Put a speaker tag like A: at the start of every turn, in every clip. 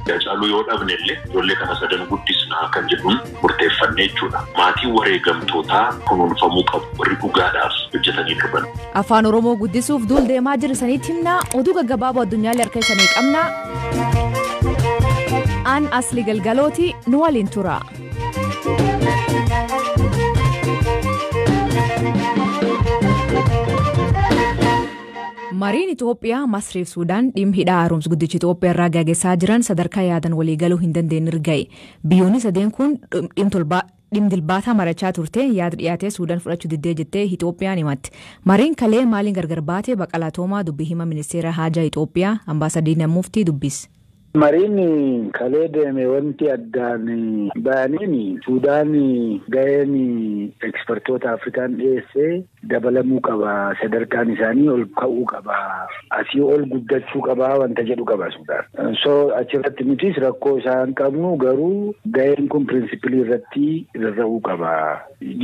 A: Hacaaluu yoo dhabne illee ijoollee kana sadan guddisnaa kan jedhuun murteeffanne jechuudha. Maatii wareegamtootaa kunuunfamuu qabu warri dhugaadhaaf hojjetanii darban.
B: Afaan Oromoo guddisuuf duul deemaa jiru saniitti himnaa, oduu gaggabaaboo addunyaallee harka isanii qabna. An Asli Galgalooti, nu waliin tura. Mariin Itoophiyaa, Masriif Suudaan dhimma hidha haaromsa guddicha Itoophiyaa irraa gaggeessaa jiran sadarkaa yaadan waliigaluu hin dandeenye ga'e. Biyyoonni sadeen kun dhimma dilbaataa marachaa turte, yaada dhiyaatee Suudaan fudhachuu diddee jettee Itoophiyaan himatti. Mariin kalee maaliin gargar baate? Baqalaa Toomaa, dubbii hima ministeera haajaa Itoophiyaa, Ambaasaadii Muftii dubbis.
C: Mariin kalee deeme wanti addaan bayaniin Suudaan ga'een ekspertoota Afrikaan dhiyeessee dabalamuu qaba, sadarkaan isaanii ol ka'uu qaba, asii ol guddachuu qaba wanta jedhu qaba Suudaan. So achirratti nutis rakkoo isaan qabnu, garuu ga'een kun principle irratti rarra'uu qaba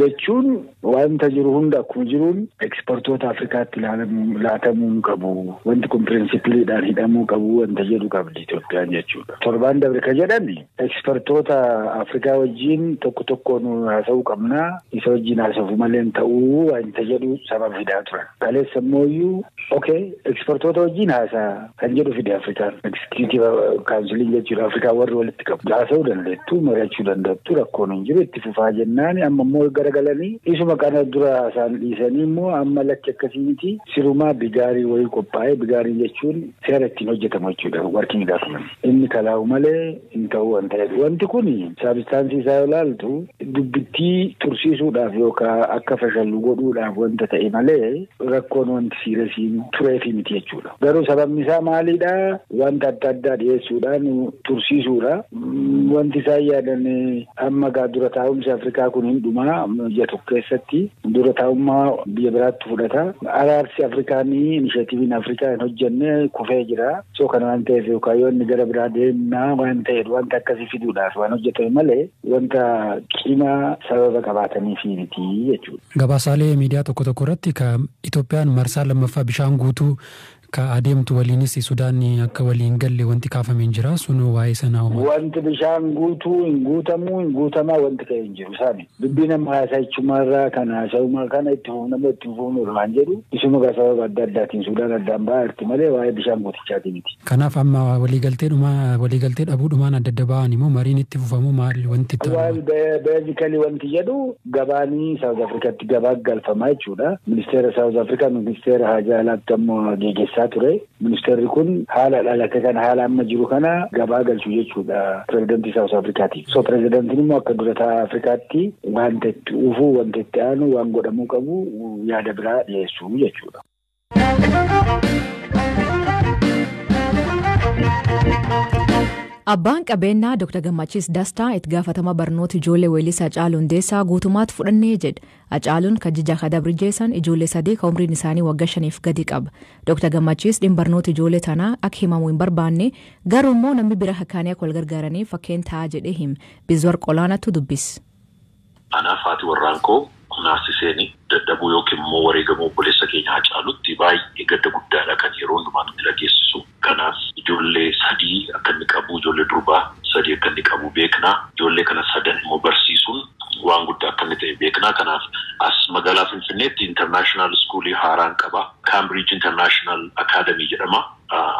C: jechuun wanta jiru hunda akkuma jiruun ekspertoota Afrikaatti laatamuu qabu, wanti kun principleiidhaan hidhamuu qabu wanta jedhu qabdi Itoophiyaan jechuudha. Torbaan dabre ka jedhan ekspertoota Afrikaa wajjin tokko tokkoon haasa'uu qabnaa, isa wajjin haasa'uu malee ta'uu wanta jedhu sababa fidaa turan. Kaleessa immoo okay, ekspertoota wajjin haasaa kan jedhu fide Afrikaan. Executive Counciliin jechuudha, Afrikaa warri walitti qabu. Haasa'uu dandeettu, mari'achuu dandeettu, rakkoon hin jiru, itti fufaa jennaan amma immoo garagalanii isuma kana dura haasaan dhiisanii immoo amma lakki akkasii miti, sirumaa bigaarii wayii qophaa'ee, bigaarii jechuun seera ittiin hojjetamu jechuudha, working document. Inni kalaa'u malee hin ta'uu wanta jedhu. Wanti kun substance isaa yoo ilaaltu dubbittii tursiisuudhaaf yookaan akka fashallu godhuudhaaf wanta ta'e malee rakkoon wanti seriousiin tureefi miti jechuudha. Garuu sababni isaa maalidhaa? Wanta adda addaa dhiyeessuudhaan tursiisuudha. Wanti isaan yaadan amma gaa dura taa'umsi Afrikaa kun hin dhumaa, biyya tokko keessatti dura taa'ummaa biyya biraatti fudhata. Araarsi Afrikaanii, initiativeiin Afrikaa hin hojjenne kufee jira. So kana waan ta'eef yookaan yoo inni gara biraa deemnaa waan ta'eef wanta akkasii fiduudhaaf waan hojjetame malee wanta cimaa sababa qabaataniif miti jechuudha.
D: Gabaasaalee miidiyaa tokko tokko irratti ka Itoophiyaan marsaa lammaffaa bishaan guutuu ka adeemtu waliinis Sudaan akka waliin galle wanti kaafamee jira, sun waa'ee sanaa
C: uumaa. Wanti bishaan guutuu hin guutamuu, hin guutamaa wanti ka'e hin jiru isaani. Dubbii nama haasa'achumarraa kan haasa'umaa kana itti fufnamoo itti fufnu waan jedhu isuma gaa sababa adda addaatiin Sudaan addaan ba'aa jirti malee waa'ee bishaan guutichaati miti.
D: Kanaaf amma waliigalteedhuma waliigaltee dhabuudhumaan adda adda ba'an immoo mariin itti fufamu maal wanti itti
C: Waan basically wanti jedhu gabaanii South Africaatti gabaa galfamaa jechuudha. Ministeera South Africa, ministeera haajaa alaatti ammoo geggeessaa ture. Ministeerri kun haala dhalate kana, haala amma jiru kana gabaa galchu jechuudha pirezidantii South Africaatiif. So pirezidantiin immoo akka durataa Afrikaatti wanta itti dhufuu, wanta itti aanu, waan godhamuu qabu yaada biraa dhiyeessuu jechuudha.
B: Abbaan qabeenyaa Dr. Gammachiis Dastaa itti gaafatama barnoota ijoollee weellisaa Hacaaluu Hundeessaa guutummaatti fudhannee jedha. Hacaaluun kan jijaa kadabri jeessan ijoollee sadii kan umriin isaanii waggaa 5f gadi qaba. Dr. Gammachiis dhimma barnoota ijoollee tanaa akka himamu hin barbaanne, garuu immoo namni bira kakkaanii akka wal gargaaranii fakkeen ta'a jedhee hima. Bizwar Qolaanatu dubbis.
A: Anaaf haati warraan koo naasiseen dadhabuu yookiin immoo wareegamuu obboleessa keenya Hacaalutti baay'ee gadda guddaadha kan yeroo hundumaa nutti dhageessisu. Kanaaf ijoollee sadii akka inni qabu, ijoollee durbaa sadii akka inni qabu beekna. Ijoollee kana sadan immoo barsiisuun waan guddaa akka inni ta'e beekna. Kanaaf as magaalaa Finfinneetti international schoolii haaraan qaba. Cambridge International Academy jedhama.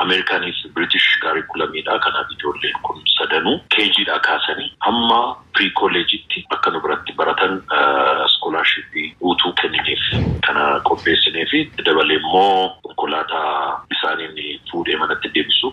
A: Ameerikaaniif British curriculumiidha. Kanaaf ijoolleen kun sadanuu KGdhaa kaasanii hamma pre college'itti akka nu biratti baratan scholarshipii guutuu kennineef, kana qopheessinee fi dabalee immoo konkolaataa isaaniin fuudhee manatti deebisu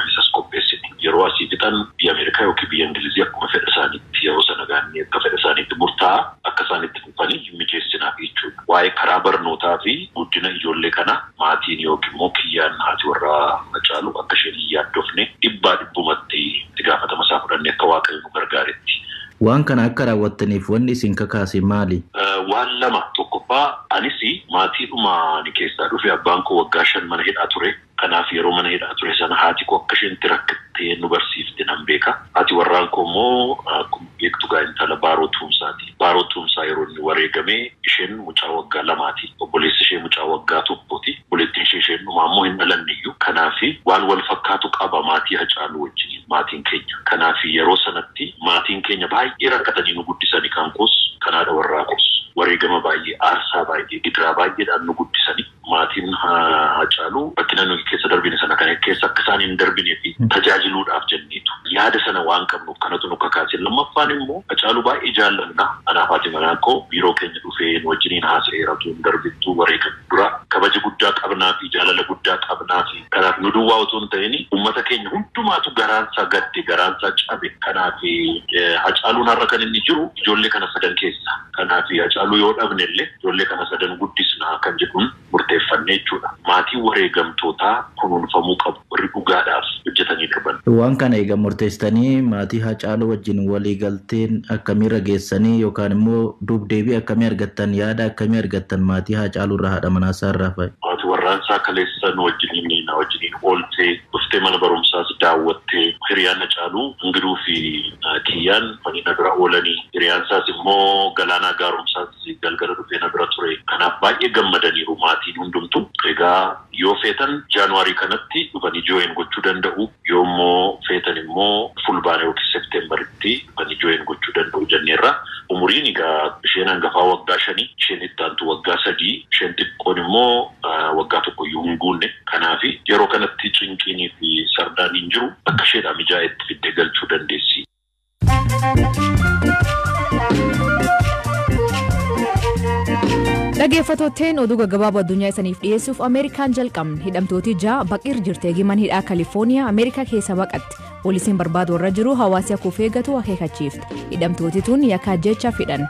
A: isas qopheessine. Yeroo asii fixan biyya Ameerikaa yookiin biyya Ingilizii akkuma fedha isaaniitti, yeroo sana gaanii akka fedha isaaniitti murtaa'a, akka isaanitti fufanii mijeessinaaf jechuudha. Waa'ee karaa barnootaa fi guddina ijoollee kana maatiin yookiin immoo kiyyaan, haati warraa Hacaalu, akka isheen hin yaaddofne dhibbaa dhibbumatti itti gaafatama isaa fudhannee akka Waaqayyo nu gargaaretti.
E: Waan kana akka raawwattaniif wanni isin kakaase maali?
A: Waan lama. Tokkoffaa, anis maatiidhuma ni keessaa dhufe, abbaan koo waggaa 5 mana hidhaa ture. Kanaaf yeroo mana hidhaa ture sana haati koo akka isheen itti rakkattee nu barsiifte nan beeka. Haati warraan koo immoo akkuma beektu gaa intala Baaroo Tuumsaati. Baaroo Tuumsaa yeroo inni wareegame isheen mucaa waggaa 2ti. Obboleessi ishee mucaa waggaa 1ti. Obboleettiin ishee isheen dhumaa immoo hin dhalanne iyyuu. Kanaaf waan wal fakkaatu qaba maatii Hacaaluu wajjiniin. maatiin keenya. Kanaaf yeroo sanatti maatiin keenya baay'ee rakkatanii nu guddisanii kan koos kanaadha warraa koos. Wareegama baay'ee, aarsaa baay'ee, gidiraa baay'eedhaan nu guddisanii maatiin Hacaaluu rakkina nuyi keessa darbine sana kana keessa akka isaan hin darbinee fi tajaajiluudhaaf jenneetu. Yaada sana waan qabnuuf kanatu nu kakaase. Lammaffaan immoo Hacaaluu baay'ee jaallanna. Anaaf haati manaa koo biiroo keenya dhufee nu wajjiniin haasa'eera utuu hin darbittuu wareegama dura kabaja guddaa qabnaa fi jaalala guddaa qabnaa fi kanaaf nu duwwaa utuu hin ta'in uummata keenya hundumaatu garaansaa gadde, garaansaa cabe. Kanaaf Hacaaluun har'a kan inni jiru ijoollee kana sadan keessa. Kanaaf Hacaaluu yoo dhabne illee ijoollee kana sadan guddisnaa kan jedhuun murteeffanne jechuudha. Maatiin wareegamtootaa kunuunfamuu qabu warri dhugaadhaaf hojjetanii darban.
E: Waan kana egaa murteessitanii maatii Hacaaluu wajjin walii galteen akkamiirra geessanii yookaan immoo duub-deebii akkamii argattan, yaada akkamii argattan maatii Hacaaluu irraa, haadha manaasaa irraa fa'i?
A: Maatii warraansaa kaleessa nu wajjiniin na wajjiniin ooltee dhuftee mana barumsaas daawwattee hiriyaan Hacaaluu Ingiduu fi Kiyyaan fanii na bira oolanii hiriyaansaas immoo Galaanaa Gaaromsaas galgala dhufee na bira ture. Kanaaf baay'ee gammadaniiru maatiin hundumtu. Egaa yoo feetan Jaanuwaarii kanatti dhufanii join gochuu danda'u. Yoo immoo feetan immoo Fulbaana yookiin Seepteembaritti dhufanii join gochuu danda'u jenneerra. Umuriin egaa isheen hangafaa waggaa 5, isheen itti aantu waggaa 3, isheen xiqqoon immoo waggaa 1 iyyuu hin guunne. Kanaaf yeroo kanatti cinqiinii fi sardaan hin jiru bakka isheedhaa mijaa'etti fiddee galchuu dandeessi.
B: Dhaggeeffattootteen oduu gaggabaaboo addunyaa isaniif dhiyeessuuf Ameerikaan jalqabne. Hidhamtooti 6 baqir jirti eegiman hidhaa Kalifoorniyaa Ameerikaa keessa baqatte. Poolisiin barbaadu warra jiru hawaasi akka of eeggatu akeekkachiifte. Hidhamtooti tun yakka ajjeechaa fidhan.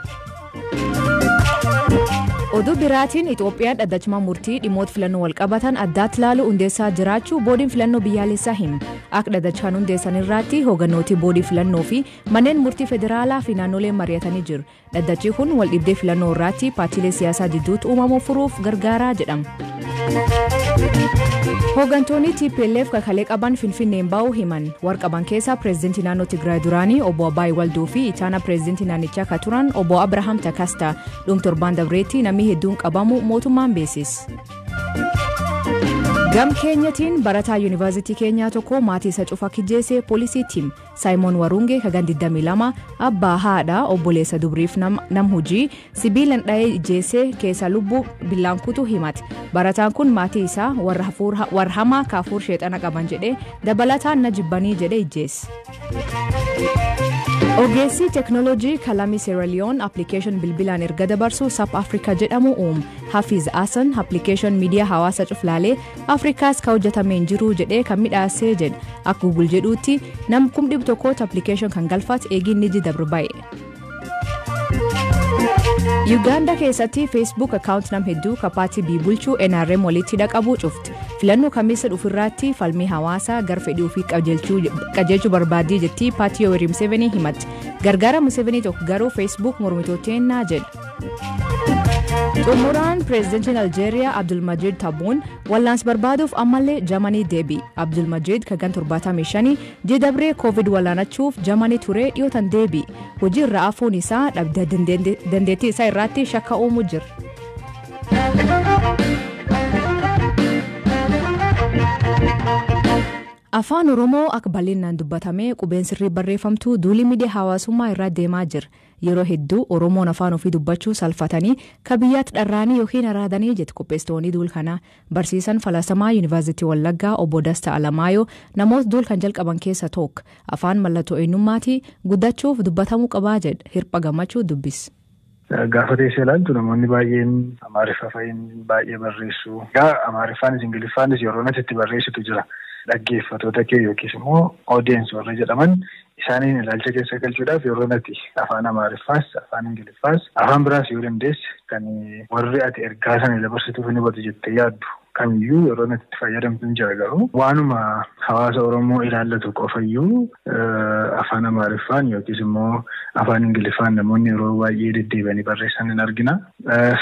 B: Oduu biraatiin Itoophiyaan dhaddachuma murtii dhimmoota filannoo wal qabatan addaatti ilaalu hundeessaa jiraachuu boodiin filannoo biyyaalessaa hima. Akka dhaddachaan hundeessan irratti hoogganooti boodii filannoo fi manneen murtii federaalaa fi naannolee mari'atanii jiru. Dhaddachi kun wal dhibdee filannoo irratti paartiilee siyaasaa jidduutti uumamu furuuf gargaaraa jedhama. Hooggantoonni TPLF kakalee qaban Finfinneen ba'uu himan. Warqaban keessaa pireezidantii naannoo Tigraay duraanii obbo Abbaay Walduu fi itaana pireezidantii naannichaa kan turan obbo Abrahaam Takastaa dhum torbaan dabreetti namni hedduun qabamu mootummaan beeksise. Gam keenyatiin barataa yuunivarsiitii keenyaa tokko maatii isa cufa kijjeese poolisiitiin Saayimoon Warungee kagan 22 abbaa haadha obboleessa dubriif nam hojii sibiilan dha'ee ijjeese keessa lubbuu billaan kutu himate. Barataan kun maatii isaa warra hamaa kaafuur sheexana qaban jedhee dabalataan na jibbanii jedhee ijjeesse. Ogeessi teeknooloojii Kalami Sierra Leone appilikeeshin bilbilaan erga dabarsu Sap Africa jedhamu uume. Hafiz Asan appilikeeshin miidiyaa hawaasa cuflaalee Afrikaas ka hojjetamee hin jiru jedhee kan midhaasee jedha. Akka Google jedhuutti nam 100,000 appilikeeshin kan galfate eegiin ni dabru ba'e. Yuugaandaa keessatti Facebook account nam hedduu ka paartii bii bulchuu NRM walitti hidha qabu cufte. Filannoo kamiisa dhufurraatti falmii hawaasaa gar fedhii ofii qajeelchuu barbaaddii jetti paartii Yoweri Museveni himatti. Gargaara Museveni tokko garuu Facebook mormitooteen naa jedha. Xumuraan pireezidantiin Aljeeriyaa Abdulmajid Tabuun wallaansa barbaaduuf ammallee Jamanii deebi. Abdulmajid kagan 75 jidabree Covid wallaanachuuf Jamanii ture dhiyootan deebi. Hojii irraa hafuun isaa dandeettii isaa irratti shakka uumuu jira. Afaan Oromoo akka bal'inaan dubbatamee qubeen sirrii barreeffamtu duulii miidiyaa hawaasummaa irra deemaa jira. Yeroo hedduu Oromoon afaan ofii dubbachuu salphatanii ka biyyaatti dharraanii yookiin araadanii jetti qopheessitoonni duul kanaa. Barsiisan falaasamaa Yuunivarsiitii Wallaggaa obbo Dastaa Alamaayoo namoota duul kan jalqaban keessa tokko. Afaan mallattoo eenyummaatii guddachuuf dubbatamuu qabaa jedha. Hirpha Gammachuu dubbis.
F: Gaafa teessee ilaaltu namoonni baay'een Amaariffa fa'iin baay'ee barreessu. Egaa Amaariffaanis Ingiliffaanis yeroo natti itti barreessitu jira. Dhaggeeffattoota kee yookiis immoo audience warra jedhaman isaaniin ilaalcha keessa galchuudhaaf yeroo natti afaan Amaariffaas afaan Ingiliffaas afaan biraas yoo dandeesse kan warri ati ergaa sana dabarsituuf ni hubatu jettee yaaddu kamiyyuu yeroo natti itti fayyadamtu hin jira. Garuu waanuma hawaasa Oromoo ilaallatu qofayyuu afaan Amaariffaan yookiis immoo afaan Ingiliffaan namoonni yeroo baay'ee deddeebi'anii barreessan hin argina.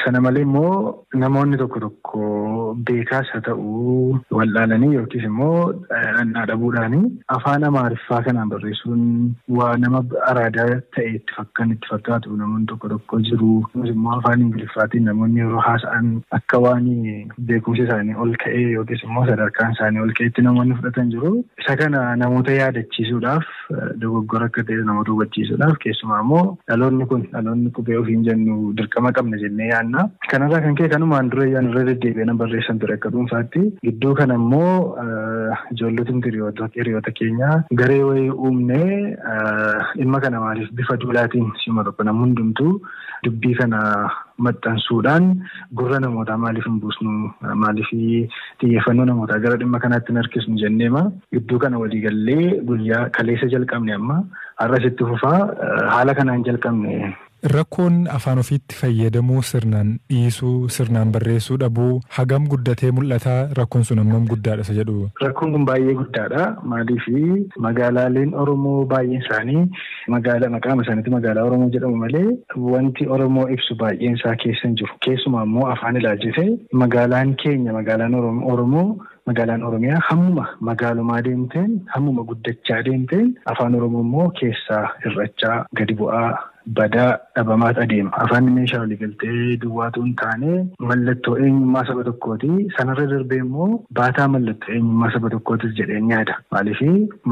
F: Sana malee immoo namoonni tokko tokko beekaas haa ta'uu wallaalanii yookiis immoo dhannaa dhabuudhaanii afaan Amaariffaa kanaan barreessuun waa nama araadaa ta'e itti fakkaatu namoonni tokko tokko jiru. Kunis immoo afaan Ingiliffaatiin namoonni yeroo haasa'an akka waan beekumsa isaanii isaanii ol ka'ee yookiis immoo sadarkaan isaanii ol ka'eetti namoonni fudhatan jiru. Isa kana namoota yaadachiisuudhaaf, dogoggora akka ta'e namoota hubachiisuudhaaf, keessumaa immoo dhaloonni kun dhaloonni qubee ofiin jennu dirqama qabna jennee yaadna. Kanarraa kan ka'e kanumaan dura iyyaan irra deddeebi'ee nan barreessan ture akka dhuunfaatti. Gidduu kana immoo ijoollotni hiriyoota keenyaa garee wayii uumnee dhimma kana maaliif bifa duulaatiin siima tokko namni hundumtuu dubbii kana maxxansuudhaan gurra namootaa maaliif hin buusnu, maaliif xiyyeeffannoo namootaa gara dhimma kanaatti hin harkisnu jenneema. Gidduu kana waliigallee guyyaa kaleessa jalqabne, amma har'as itti fufaa haala kanaan jalqabne.
G: Rakkoon afaan ofiitti fayyadamuu sirnaan dhiisuu, sirnaan barreessuu dhabuu hagam guddatee mul'ata? Rakkoon sun hammam guddaadha isa jedhu?
F: Rakkoon kun baay'ee guddaadha. Maaliif, magaalaaleen Oromoo baay'een isaanii magaalaa maqaama isaaniitti magaalaa Oromoo jedhamu malee wanti Oromoo ibsu baay'een isaa keessa hin jiru. Keessumaa immoo afaan ilaalchisee magaalaan keenya, magaalaan Oromoo, magaalaan Oromiyaa hammuma magaalumaa deemteen, hammuma guddachaa deemteen afaan Oromoo immoo keessaa hir'achaa, gadi bu'aa, badaa, dhabamaat adeema. Afaan meeshaa waliigaltee duwwaatu hin taane mallattoo eenyummaa saba tokkooti. Sanarra darbee immoo baataa mallattoo eenyummaa saba tokkootis jedheen yaada. Maaliif,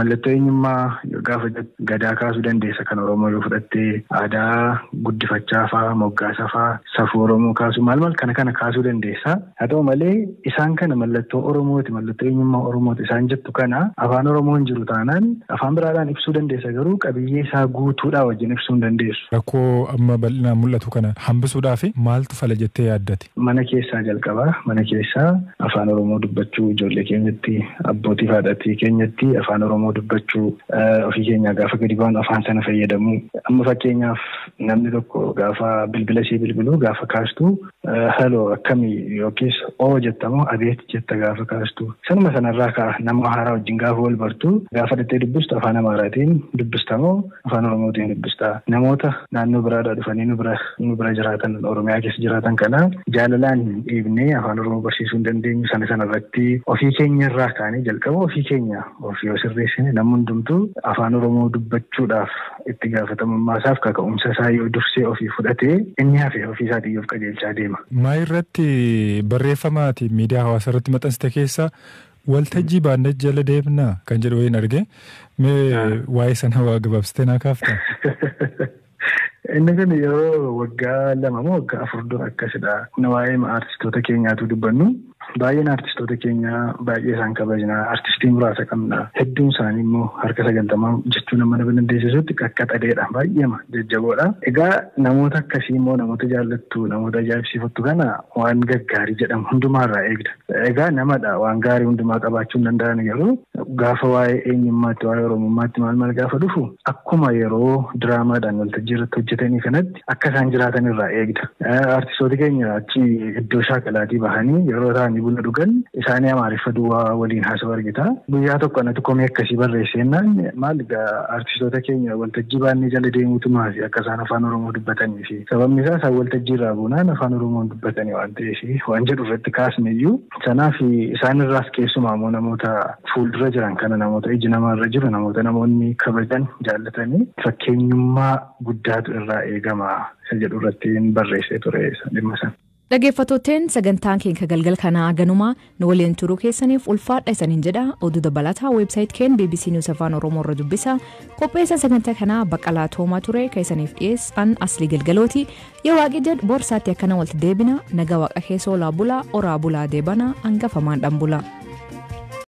F: mallattoo eenyummaa gaafa gadaa kaasuu dandeessa, kan Oromoo yoo fudhattee aadaa guddifachaa fa'aa, moggaasa fa'aa, safuu Oromoo kaasuu, maal maal kana kana kaasuu dandeessa. Haa ta'u malee isaan kana mallattoo Oromooti, mallattoo eenyummaa Oromooti isaan jettu kana afaan Oromoo hin jiru taanaan afaan biraadhaan ibsuu dandeessa, garuu qabiyyee isaa guutuudhaa wajjin ibsuu hin dandeessu.
G: Rakkoo amma bal'inaan mul'atu kana hambisuudhaaf maaltu fala jettee yaaddati?
F: Mana keessaa jalqabaa. Mana keessaa afaan Oromoo dubbachuu, ijoollee keenyatti, abbootii fi haadhatii keenyatti afaan Oromoo dubbachuu, ofii keenyaa gaafa gadi baanu afaan sana fayyadamuu. Amma fakkeenyaaf namni tokko gaafa bilbila ishee bilbiluu gaafa kaastu "Hello, akkamii?" yookiis "Oo" jettamoo "Abeet" jetta gaafa kaastu. Sanuma sanarraa ka'a, nama haaraa wajjin gaafa wal bartu, gaafa dhattee dubbistu afaan Amaaraatiin dubbistamoo afaan Oromootiin dubbista? Namoota naannoo biraadhaa dhufanii nu bira jiraatan, Oromiyaa keessa jiraatan kana jaalalaan dhiibnee afaan Oromoo barsiisuu hin dandeenyu. Sana sanarratti ofii keenya irraa kaanee jalqaba ofii keenya ofii yoo sirreessine, namni hundumtuu afaan Oromoo dubbachuudhaaf itti gaafatamummaa isaaf kaka'umsa isaa yoo dursee ofii fudhatee, inni hafe ofii isaatii of qajeelchaa deema.
G: Maa irratti barreeffamaati miidiyaa hawaasaa irratti maxxansite keessa "waltajjii baannee jala deemnaa" kan jedhu wayiin arge. Mee waa'ee sana waa gabaabsitee naa kaafta?
F: Inni kun yeroo waggaa 2 moo waggaa 4 dura akkasidha. Waa'ee aartistoota keenyaatu dubbannu. Baay'een aartistoota keenyaa baay'ee isaan kabajna. Aartistii muraasa qabna. Hedduun isaanii immoo harka 90 jechuu nama nama dandeessisutti qaqqaxaleedha. Baay'eema jajjaboodha. Egaa namoota akkasii immoo, namoota jaallattu, namoota ajaa'ibsiifattu kana waan gaggaarii jedhamu hundumaarraa eegda. Egaa namadha, waan gaarii hundumaa qabaachuu hin danda'an, garuu gaafa waa'ee eenyummaatti, waa'ee Oromummaatti maal maal gaafa dhufu akkuma yeroo diraamaadhaan waltajjii irratti hojjetanii kanatti akka isaan jiraatan irraa eegda. Aartistoota keenya achi iddoo shaakalaatii bahanii yeroo ta'anii buna dhugan isaanii Amaariffa duwwaa waliin haasa'u argita. Guyyaa tokko anatu komee akkasii barreessennaan, maal egaa artistoota keenya waltajjii baannee jala deemuutu maafi akka isaan afaan Oromoo dubbatanii fi sababni isaa isaan waltajjii irraa buunaan afaan Oromoo dubbatanii waan ta'eef waan jedhu irratti kaasne iyyuu. Sanaaf isaan irraas keessumaa immoo namoota fuuldura jiran kana, namoota iji namaarra jiru, namoota namoonni kabajan, jaallatanii, fakkeenyummaa guddaatu irraa eegama isa jedhu irratti barreessee ture dhimma sana.
B: Dhaggeeffattooteen, sagantaan keenya galgal kanaa ganuma. Nu waliin turuu keessaniif ulfaadha isaniin jedha. Oduu dabalataa website keen BBC News Afaan Oromoo irra dubbisa. Qopheessa sagantaa kanaa Baqqalaa Toomaa ture, kan isaniif dhiyeessan Aslii Galgalooti. Yoo waaqi jedhu borsaatti akkana walitti deebina. Naga waaqa keessa olaa bulaa, oraa bulaa, deebana hangafamaan dhan bula.